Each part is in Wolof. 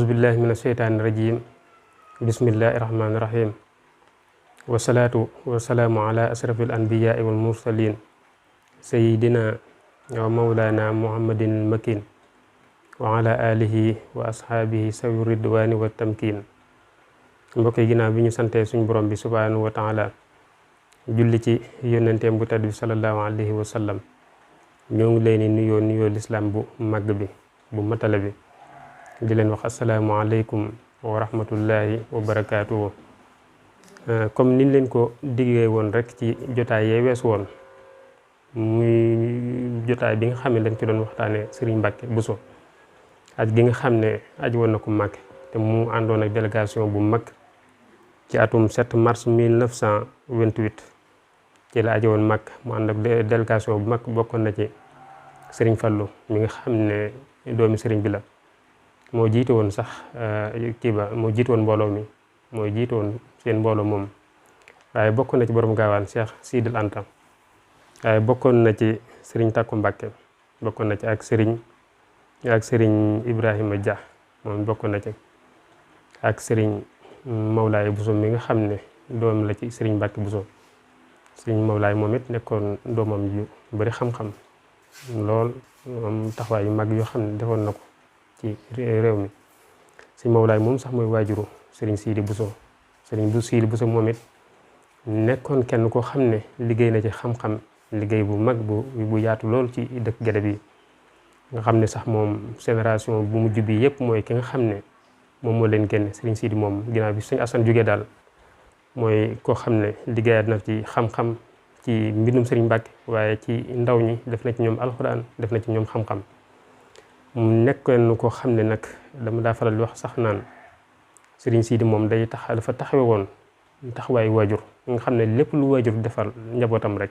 أعوذ بالله من الشيطان الرجيم بسم الله الرحمن الرحيم والصلاة والسلام على أشرف الأنبياء والمرسلين سيدنا ومولانا محمد المكين وعلى آله وأصحابه سوي الرضوان والتمكين. mbokk yi ginnaaw bi ñu santee suñ borom bi subhanahu wa taala julli ci yónnenteem bu tedd bi sallallahu alayhi wa sallam ñoo ngi leen di nuyoo lislaam bu màgg bi bu matale bi di leen wax asalaamaaleykum wa rahmatullahi wa barakaatuhu. comme niñ leen ko diggee woon rek ci jotaay yee wees woon muy jotaay bi nga xam ne dañ ci doon waxtaane Serigne Mbacke Bousso aj gi nga xam ne aj woon na ko Màkka te mu àndoon ak délégation bu mag ci atum 7 mars 1928 ci la aje woon Màkka mu ànd ak délégation bu mag bokkoon na ci Serigne Fallou mi nga xam ne doomi Serigne bi la moo jiite woon sax moo jiite woon mbooloo mi moo jiite woon seen mbooloo moom waaye bokkoon na ci borom gaawaan Cheikh Sidil Anta waaye bokkoon na ci Serigne Takku Mbacke bokkoon na ci ak Serigne Ibrahima Dia moom bokkoon na ci ak Serigne Mawlaay Bousso mi nga xam ne doom la ci Serigne Mbacke Bousso Serigne Mawlaay moom it nekkoon doomam yu bari xam-xam lool moom taxawaay yu mag yoo xam ne defoon na ko ci réew mi. Serigne Mawlaay moom sax mooy waajuru Serigne Sidi Bousso Sidi Bousso moom it nekkoon kenn koo xam ne liggéey na ci xam-xam liggéey bu mag bu yaatu lool ci dëkk Gede bi nga xam ne sax moom génération bu mujj bi yëpp mooy ki nga xam ne moom moo leen génne Serigne Sidi moom ginnaaw bi Serigne Assane jógee daal mooy koo xam ne liggéeyaat na ci xam-xam ci mbindum Serigne Mbacke waaye ci ndaw ñi def na ci ñoom alxuraan def na ci ñoom xam-xam mu nekkoon koo xam ne nag dama daa faral di wax sax naan Serigne Sidi moom dafa taxawe woon taxawaayu waajur nga xam ne lépp lu waajur defal njabootam rek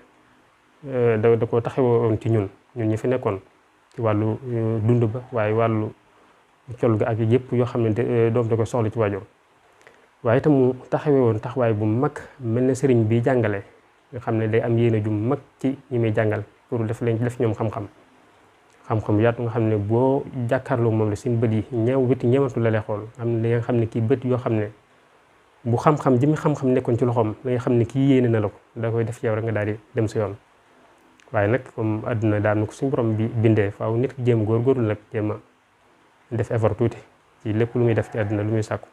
da koo taxawe woon ci ñun ñi fi nekkoon ci wàllu dund ba waaye wàllu col ga ak yëpp yoo xam ne doom da ko soxla ci waajur waaye itam mu taxawe woon taxawaay bu mag mel ne Serigne bi jàngale nga xam ne day am yéene ju mag ci ñi muy jàngal pour def ñoom xam-xam yaatu nga xam ne boo jàkkaarloo moom la seen bët yi ñeewantu la lay xool am na nga xam ne kii bët yoo xam ne bu xam-xam jëmi xam-xam nekkoon ci loxoom da nga xam ne kii yéene na la ko da koy def ci yow rek nga daal di dem sa yoon. waaye nag comme àdduna daal na ko suñu borom bi bindee faaw nit ki jéem góorgóorlu nag jéem a def effort tuuti ci lépp lu muy def ci àdduna lu muy sàkku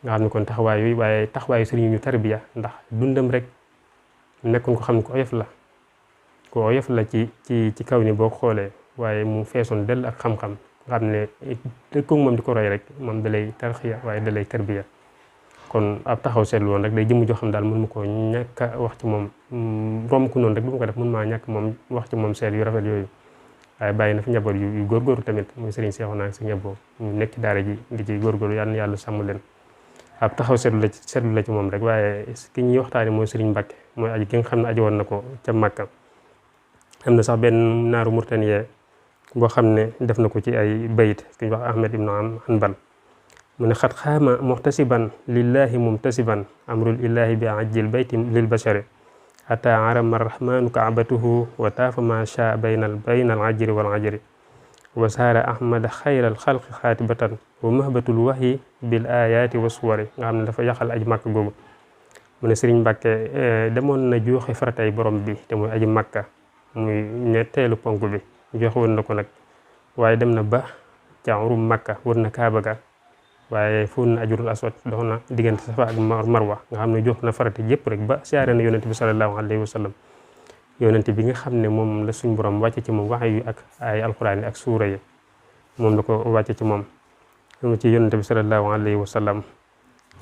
nga xam ne kon taxawaay yooyu waaye taxawaayu sëriñ ñu tarbiya ndax dundam rek nekkoon ko xam ne ko oyof la ci kaw ni boo ko xoolee waaye mu feesoon dell ak xam-xam nga xam ne dëkkoog moom di ko roy rek moom da lay tarxiya waaye da lay tarbiya kon ab taxaw seetlu woon rek day jëmm joo xam daal mën ma koo ñàkk a wax ci moom romb ko noonu rek bu ma ko def mën maa ñàkk moom wax ci moom seet yu rafet yooyu waaye bàyyi na fi njaboot yu góorgóorlu tamit muy Serigne Cheikhouna ak Serigne Abo ñu nekk ci daara ji di ci góorgóorlu yal na yàlla sàmm leen ab taxaw seetlu la ci moom rek waaye ki ñuy waxtaane mooy Serigne Mbacke mooy aji ki nga xam ne aji woon na ko ca Makka am na sax benn naaru Mauritanie boo xam ne def na ko ci ay bayit ku ñu wax Ahmed ibn Hanbal mu ne xat xaama muhtasiban lillahi mumtasiban amrul ilahi bi ajjil bayti lil bashari ata arama rahmanu kaabatuhu wa taafa ma sha baynal ajri wal ajri wa saara ahmada xayral xalqi xaatibatan wa mahbatul wahyi bil ayati wa suwari nga xam ne dafa yaxal aji màkk googu mu ne Serigne Mbacke demoon na joxe faratay borom bi te muy aji màkka muy ñetteelu ponk bi joxe woon na ko nag waaye dem na ba ca urum Makka wër na Kaaba ga waaye fóon na ajurul aswad dox na diggante Safa ak Marwa nga xam ne jox na farata yëpp rek ba siyaare na yonent bi sallallahu alayhi wa sallam yonent bi nga xam ne moom la suñ borom wàcce ci moom wax yu ak ay alquran yi ak suura yi moom la ko wàcce ci moom ci yonent bi sallallahu alayhi wa sallam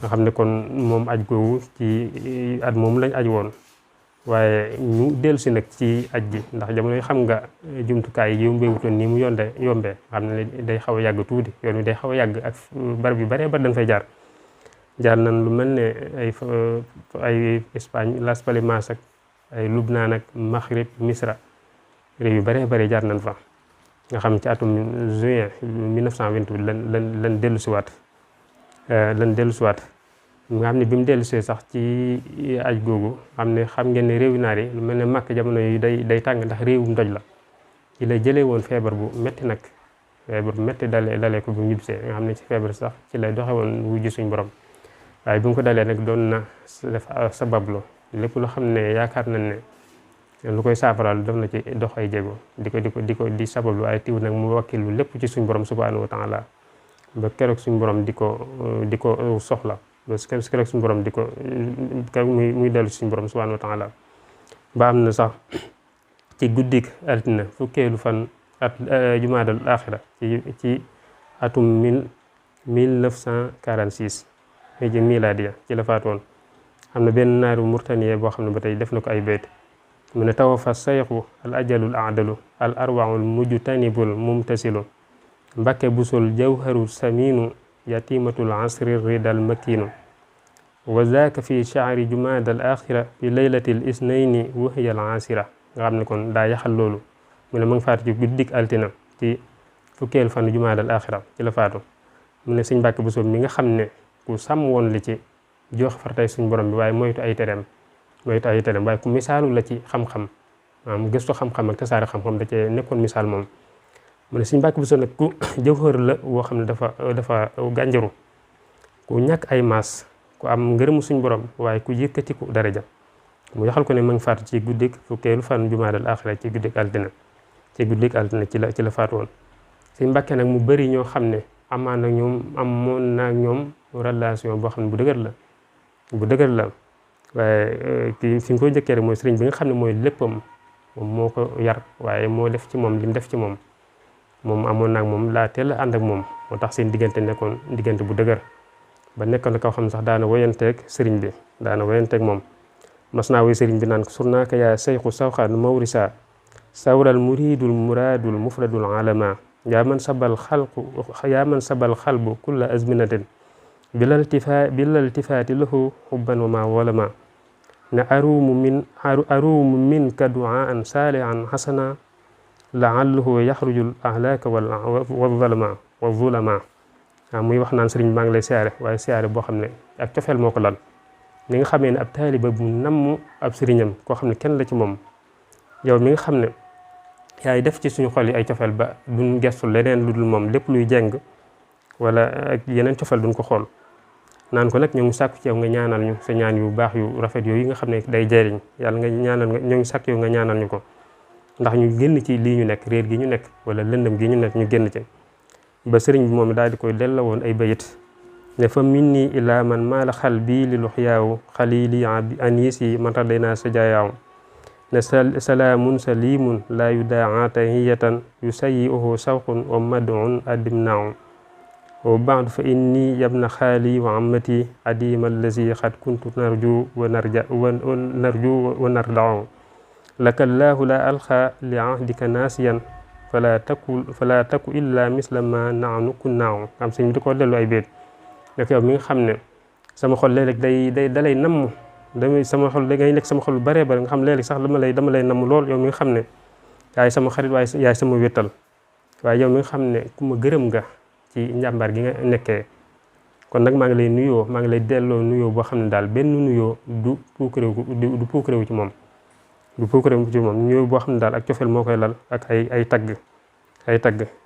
nga xam ne kon moom aj googu ci at moom lañ aj woon waaye ñu dellu si nag ci aj gi ndax jamono yi xam nga jumtukaay yi yombeewutoon nii mu yombee xam ne day xaw a yàgg tuuti yoon wi day xaw a yàgg ak barab yu baree bari dañ fay jaar nañ lu mel ne ay Espagne Las Palmas ak ay Lubnaan ak Maghrib Misra réew yu baree bari jaar nañ fa nga xam ci atum juin 1928 lan dellu siwaat nga xam ne bi mu dellusee sax ci aj googu xam ngeen ne réewi naar yi lu mel ne Makka jamono yi day tàng ndax réewum doj la ci la jëlee woon feebar bu metti nag feebar metti dalee ko bu mu ñibbisee nga xam ne ci feebar sax ci lay doxe woon wujju suñ borom waaye bi mu ko dalee nag doon na def sabablu lépp loo xam ne yaakaar nañ ne lu koy saafaraal def na ci dox ay jéego di sabablu waaye tiw nag mu wakkilu lépp ci suñ borom subhanahu wa taala ba keroog suñ borom di ko soxla ba keroog suñ borom di ko muy dellu suñ borom subhanahu wa taala ba am na sax ci guddik altine fukkeelu fan at jumaadal axira ci atum 1946 ji miladiya ci la faatoon am na benn naaru murtaniye boo xam ne ba tey def na ko ay bayt mu ne tawafa sayxu al ajalul aadalu al arwaxul mujtanibul mumtasilu mbakke busol jawharu saminu yatimatul asri ridal makinu wa zaaka fi shahri jumaadal axira bi laylatil isnayni wahiyal asira nga xam ne kon daa yaxal loolu mu ne ma ngi faatu ci guddik altina ci fukkeelu fan jumaadal axira ci la faatu mu ne sëñ Mbàkke Buso mi nga xam ne ku sàmm woon li ci jox fartay suñ borom bi waaye moytu ay tereem waaye ku misaalu la ci xam-xam maanaam gëstu xam-xam ak tasaare xam-xam da cee nekkoon misaal moom mu ne sëñ Mbàkke Buso nag ku jawhar la woo xam ne dafa gànjaru ku ñàkk ay maas ku am ngërëmu suñ borom waaye ku yëkkatiku daraja mu yaxal ko ne ma ngi faatu ci guddik fukkeelu fan jumaadal axira ci guddik altine ci la faatu woon sëñ Mbàkke nag mu bëri ñoo xam ne amoon na ñoom relation boo xam ne bu dëgër la waaye kii fi nga koy njëkkee rek mooy sëriñ bi nga xam ne mooy léppam moom moo ko yar waaye moo def ci moom li mu def ci moom amoon naag moom laa teel a ànd ak moom moo tax seen diggante nekkoon diggante bu dëgër ba nekkoon na kaw xam ne sax daana woyanteeg sëriñ bi daana woyanteeg moom mas naa woy sëriñ bi naan ko surnaaka yaa sayxu sawxaan mawrisa sawral muridul muradul mufradul alama yaa man sabal xalbu kulla azminatin bilal tifaati lahu xubban wa ma walama ne aruumu min ka duaan saalihan xasana laallahu yaxrujul ahlaaka wazalama waaw muy wax naan sëriñ maa ngi lay siyaare waaye siyaare boo xam ne ak cofeel moo ko lal ni nga xamee ne ab taaliba bu namm ab sëriñam koo xam ne kenn la ci moom yow mi nga xam ne yaay def ci suñu xol yi ay cofeel ba duñ gestu leneen lu dul moom lépp luy jeng wala ak yeneen cofeel duñ ko xool naan ko nag ñoo ngi sàkku ci yow nga ñaanal ñu sa ñaan yu baax yu rafet yooyu nga xam ne day jariñ yàlla nga ñaanal ñoo ngi sàkku yow nga ñaanal ñu ko ndax ñu génn ci lii ñu nekk réer gi ñu nekk wala lëndëm gi ñu nekk ñu génn ci ba sëriñ bi moom daal di koy della woon ay bayit ne fa minni ilaa man maala xal bii li luxyaawu xalili anisi man radayna sa jaayaaw ne salaamun salimun laa yudaa tahiyatan yu sayyi oho sawqun wa madun addim naaw wa baadu fa inni yabna xaali wa amati adima allazi xad kuntu narju wa nardaaw laka llaahu la alxa li ahdika naasiyan fala taku illa misla ma naanu kun naaw am sëñ bi di ko dellu ay béet nekk yow mi nga xam ne sama xol léeg-léeg day dalay namm sama xol da ngay nekk sama xol bu baree bare nga xam léeg-léeg sax dama lay namm lool yow mi nga xam ne yaay sama xarit waaye yaay sama wéttal waaye yow mi nga xam ne ku ma gërëm nga ci njàmbaar gi nga nekkee kon nag maa ngi lay nuyoo maa ngi lay delloo nuyoo boo xam ne daal benn nuyoo du puukarewu ci moom nuyoo boo xam ne daal ak cofeel moo koy lal ak ay tagg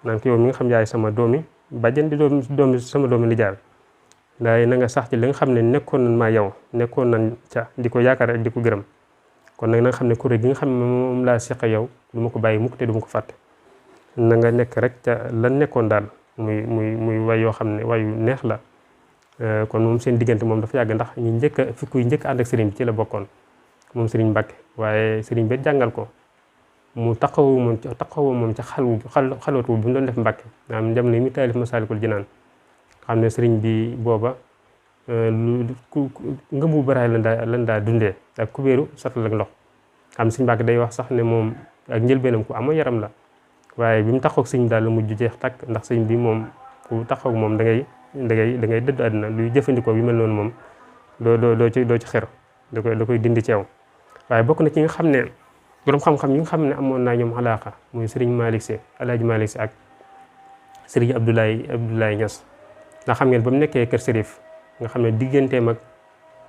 naan ko yow mi nga xam yaay sama doomi bàjjen di doomi sama doomi nijaay ndaay na nga sax ci li nga xam ne nekkoon nañ maa yow nekkoon nañ ca di ko yaakaar ak di ko gërëm kon nag na nga xam ne kuréel gi nga xam ne moom laa seq yow du ma ko bàyyi mukk te du ma ko fàtte na nga nekk rek ca lan nekkoon daal muy way yoo xam ne wayu neex la kon moom seen diggante moom dafa yàgg ndax ñu njëkk ànd ak sëriñ bi ci la bokkoon moom sëriñ Mbàkke waaye sëriñ bi jàngal ko mu taxawu moom ca xalwatu bi mu doon def Mbàkke am dem na mi taalif Masaalikul Jinaan xam ne sëriñ bi booba nga bu baraay lan daa dundee ak kubéeru satal ak ndox xam sëriñ Mbàkke day wax sax ne moom ak njëlbeenam ku amoo yaram la waaye bi mu taxaw ak sëriñ daal la mujj jeex takk ndax sëriñ bi moom ku taxaw moom da ngay dëdd àddina luy jëfandikoo bi mel noonu moom doo ci xer da koy dindi ci yow waaye bokk na ci nga xam ne borom xam-xam yi nga xam ne amoon naa ñoom alaaqa muy sëriñ Malick Sy Alaaji Malick Sy ak sëriñ Abdoulaye Niass nga xam ngeen ba mu nekkee kër Sërif nga xam ne digganteem ak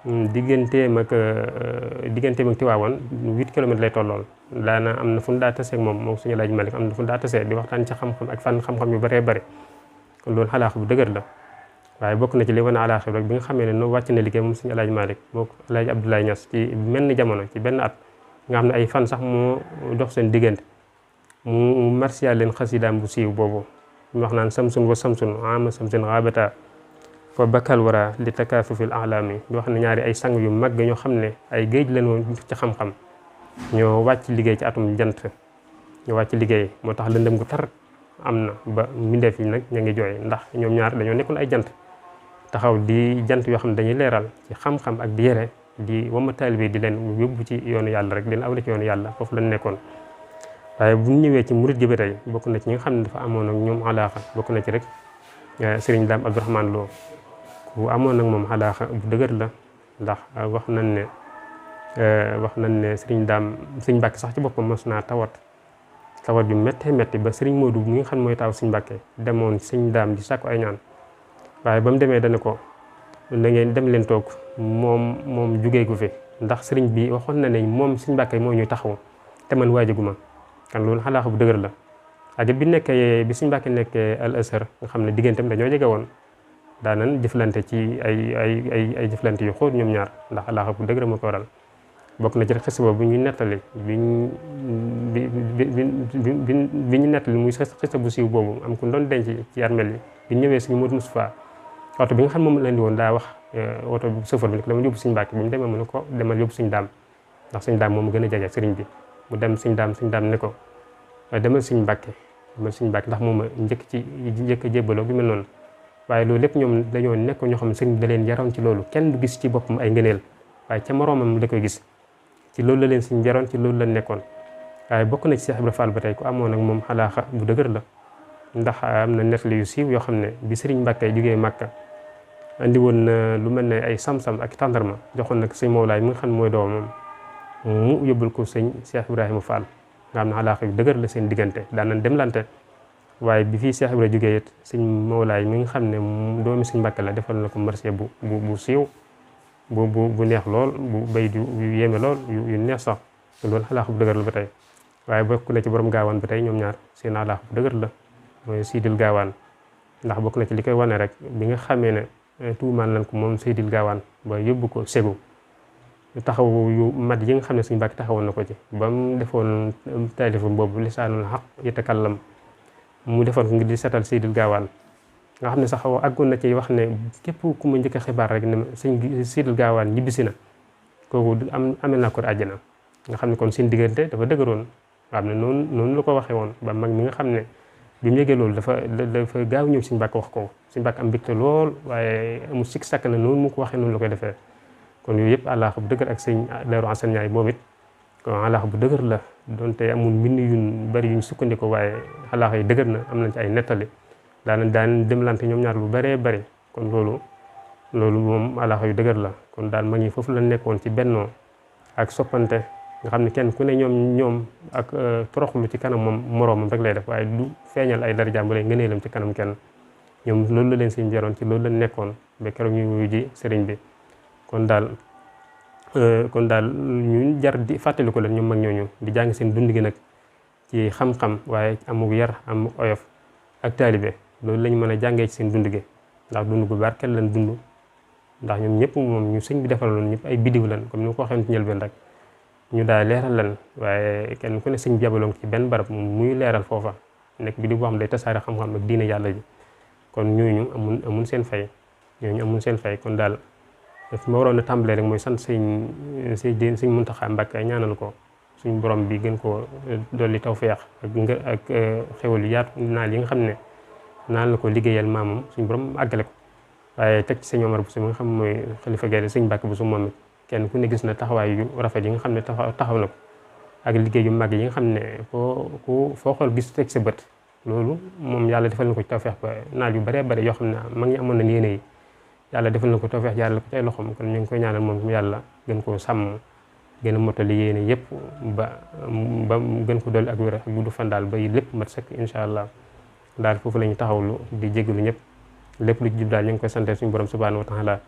digganteem ak Tiwaawan 8 kilomètres lay tollool. daana am na fu ñu daa tasee ak moom suñu Alaaji Malik am na fu ñu daa tasee di waxtaan ci xam-xam ak fan xam-xam yu bëree bëri kon loolu alaaxa bu dëgër la. waaye bokk na ci li wane alaaxa rek bi nga xamee ne no wàcc na liggéey moom suñu Alaaji Malik moo ko Alaaji Abdoulaye Niass ci menn jamono ci benn at nga xam ne ay fan sax moo dox seen diggante mu martial leen xasidaam bu siiw boobu mu wax naan samsun wa samsun ama samsun xaabata fa bakkal wara li takaafufil alaami di wax ne ñaari ay sang yu mag ñoo xam ne ay géej leen woon ci xam-xam ñoo wàcc liggéey ci atum jant ñoo wàcc liggéey moo tax lëndëm gu tar am na ba mbindeef yi nag ña ngi jooy ndax ñoom ñaar dañoo nekkoon ay jant taxaw di jant yoo xam ne dañuy leeral ci xam-xam ak di yere di wama taalibe di leen yóbbu ci yoonu yàlla rek leen awle ci yoonu yàlla foofu lañ nekkoon. waaye bu ñu ñëwee ci murit gi ba tey bokk na ci ñi nga xam ne dafa amoon ak ñoom alaaxa bokk na ci rek sëriñ Daam Abdourahmane Lo ku amoon nag moom alaaxa bu dëgër la ndax wax nañ ne sëriñ Mbàkke sax ci boppam mos naa tawat bi méttee métti ba sëriñ Moodu mi nga xam mooy taaw sëriñ Mbàkke demoon sëriñ Daam di sàkku ay ñaan waaye ba mu demee dana ko na ngeen dem leen toog moom jugee gu fi ndax sëriñ bi waxoon na ne moom sëriñ Mbàkke moo ñuy taxaw te man waajaguma kan loolu alaaxa bu dëgër la. ak bi sëriñ Mbàkke nekkee al Azhar nga xam ne digganteem dañoo jege woon daanan jëflante ci ay jëflante yu xóot ñoom ñaar ndax alaaxa bu dëgër moo ko waral. bokk na ci rek xis boobu bu ñu nettali bi ñu nettali muy xis bu siiw boobu am ku doon denc ci armeel yi bi ñëwee suñu Modou Moustapha oto bi nga xam moom la indi woon daa wax oto chauffeur bi ne ko dama yóbbu suñu Mbàkke bi mu demee mu ne ko demal yóbbu suñu Daam ndax suñu Daam moom mu gën a jege sëriñ bi mu dem suñu Daam ne ko demal suñu Mbàkke ndax moom njëkk a jébbaloo bi mel noonu waaye loolu lépp ñoom dañoo nekk ñoo xam ne sëriñ bi da leen yaroon ci loolu kenn du gis ci boppam ay ngëneel waaye ca moroomam da koy gis ci loolu la leen suñu jaroon ci loolu la nekkoon. waaye bokk na ci Cheikh Ibra Fall ba tey ku amoon ak moom alaaxa bu dëgër la ndax am na nettali yu siiw yoo xam ne bi sëriñ Mbàkke jógee Màkka andi woon na lu mel ne ay sam-sam ak tàndarma joxoon nag sëñ Mawlaay mi nga xam ne mooy doomam mu yóbbul ko sëñ Cheikh Ibrahima Fall nga xam ne alaaxa yu dëgër la seen diggante daan nañ demlante. waaye bi fii Cheikh Ibrahima jógee it sëñ Mawlaay mi nga xam ne doomi sëñ Mbàkke la defal na ko marché bu siiw bu neex lool bu bay yu yéeme lool yu neex sax loolu alaaxa bu dëgër la ba tey. waaye bokk na ci borom gaawaan ba tey ñoom ñaar seen alaaxa bu dëgër la mooy Siidil Gaawaan ndax bokk na ci li koy wane rek bi nga xamee ne tuumaan nañ ko moom Siidil Gaawaan ba yóbbu ko segu taxaw yu mat yi nga xam ne suñu Mbàkke taxawoon na ko ci ba mu defoon taalifam boobu lisaanul xaq yatakallam mu defoon ko ngir di setal Siidil Gaawaan nga xam ne sax àggoon na ci wax ne képp ku ma njëkk a xibaar rek ne sëñ Siidil Gaawaan ñibbisi na kooku amel naa ko àjjana nga xam ne kon seen diggante dafa dëgëroon nga xam ne noonu la ko waxee woon ba mag mi nga xam ne bi mu yëgee loolu dafa gaaw ñëw Sëñ Mbàkke wax ko Sëñ Mbàkke am mbégte lool waaye amul sikk sàkk na noonu mu ko waxee noonu la koy defee kon yooyu yëpp alaaxa bu dëgër ak sëñ Daaru Asan Ñaay moom it kon alaaxa bu dëgër la donte amul mbind yuñ bari yuñ sukkandiku waaye alaaxa yi dëgër na am nañ ci ay nettali daan demlante ñoom ñaar lu bëree bëri kon loolu moom alaaxa yu dëgër la kon daal mag ñi foofu la nekkoon ci bennoo ak soppante nga xam ne kenn ku ne ñoom ak toroxlu ci kanam moom moroomam rek lay def waaye du feeñal ay darajaam wala ngëneelam ci kanam kenn ñoom loolu la leen seen jaroon ci loolu la nekkoon ba keroog ñu wuyu ji sëriñ bi kon daal ñu jar di fàttali ko leen ñoom mag ñooñu di jàng seen dund gi nag ci xam-xam waaye amuk yar amuk oyof ak taalibe loolu lañ mën a jàngee ci seen dund gi ndax dund gu barkeel lañ dund ndax ñoom ñëpp moom ñu sëñ bi defaloon ñëpp ay bidiw lan comme ni ma ko waxee ci njëlbeen rek ñu daal leeral lan waaye kenn ku ne sëñ bi jabaloon ci benn barab moom muy leeral foofa nekk bidiw boo xam day tasaare xam-xam ak diine yàlla ji kon ñooñu amun seen fay kon daal fi ma waroon a tàmbalee rek mooy sant sëñ Muntaxa Mbàkke ñaanal ko suñu borom bi gën koo dolli tawfeex ak xewal yu yaatu naal yi nga xam ne naan la ko liggéeyal maamam suñu borom àggale ko waaye teg ci sëñ Omar Bousso mi nga xam mooy xalifa Gaynde sëñ Mbàkke Bousso moom it kenn ku ne gis na taxawaay yu rafet yi nga xam ne taxaw na ko ak liggéey yu mag yi nga xam ne foo xool gis teg sa bët loolu moom yàlla defal na ko ci tawfeex ba naal yu bëree bëri yoo xam ne mag ñi amoon nañ yéene yi yàlla defal na ko tawfeex jaarale ko ci ay loxoom kon ñu ngi koy ñaanal moom yàlla gën koo sàmm gën a motali yéene yëpp ba gën ko dolli ak wér ak gudd fan daal ba lépp mat sëkk incha allah daal foofu la ñu taxawlu di jégalu ñëpp lépp lu jub daal ñu ngi koy sante suñu borom subhanahu wa taala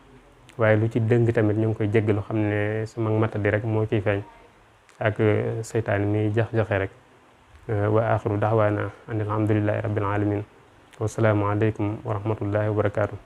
waaye lu ci dëng tamit ñu ngi koy jéggalu xam ne sama matadi rek moo ciy feeñ ak seytaane mi jax-jaxe rek wa axiru daxwaana an alhamdulillahi rabbil alamin wasalaamu aleykum wa rahmatullahi wa barakaatu